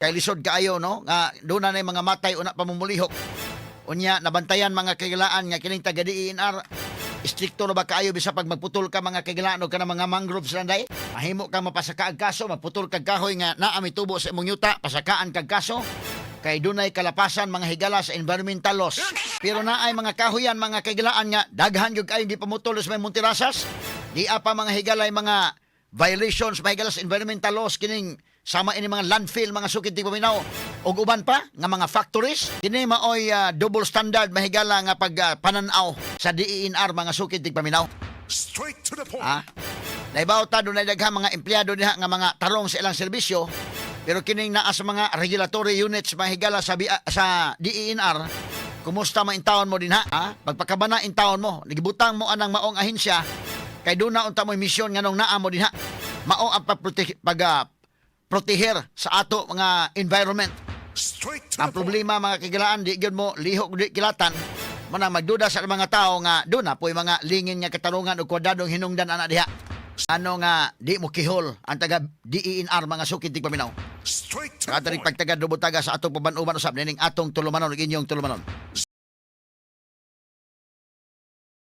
Kay lisod kaayo, no, nga doon na mga matay una pa momulihok. Unya nabantayan, mga kahigalaan, nga kining taga DENR istrikto na ba kaayo bisa pag magputol ka, mga kahigalaan, og kanang mga mangroves landay. Mahimo ka mapasaka og kaso, magputol kag kahoy nga naa may tubo sa imong yuta, pasakaan kag kaso kay dunay kalapasan, mga higala, sa environmental laws. Pero naay mga kahoyan, mga kahigalaan, nga daghan gyud kayo gipamutol sa may Monterasas. Di pa, mga higalay, mga violations, mga higala, sa environmental laws kining sama ini mga landfill, mga sukid tigpaminaw, ug uban pa nga mga factories. Kini maoy double standard, mahigala, nga pag pananaw sa DENR, mga sukid tigpaminaw. Straight to the point. Ah, naibaw ta dunay daghang mga empleyado diha nga mga tarong sa ilang serbisyo, pero kining naa sa mga regulatory units, mga higala, sa DENR, kumusta man intawon mo dinha, ha? Pagpakabana intawon mo, gibutang mo anang maong ahensya kay duna unta mo'y misyon nganong naa mo dinha, mao ang pag proteher sa ato mga environment. Straight to Ang the point. problema, mga kahigalaan, di gyud mo lihok, di kilatan. Manang magduda sa mga tao nga doon na po'y mga lingin nga katarungan o kwadradong hinungdan ana diha. Ano nga di mo kihol ang taga DENR, mga sukid tigpaminaw? Straight to the Kataring point. pagtagad rubutaga sa atong paban-uban usab nining atong tulumanon ug inyong tulumanon.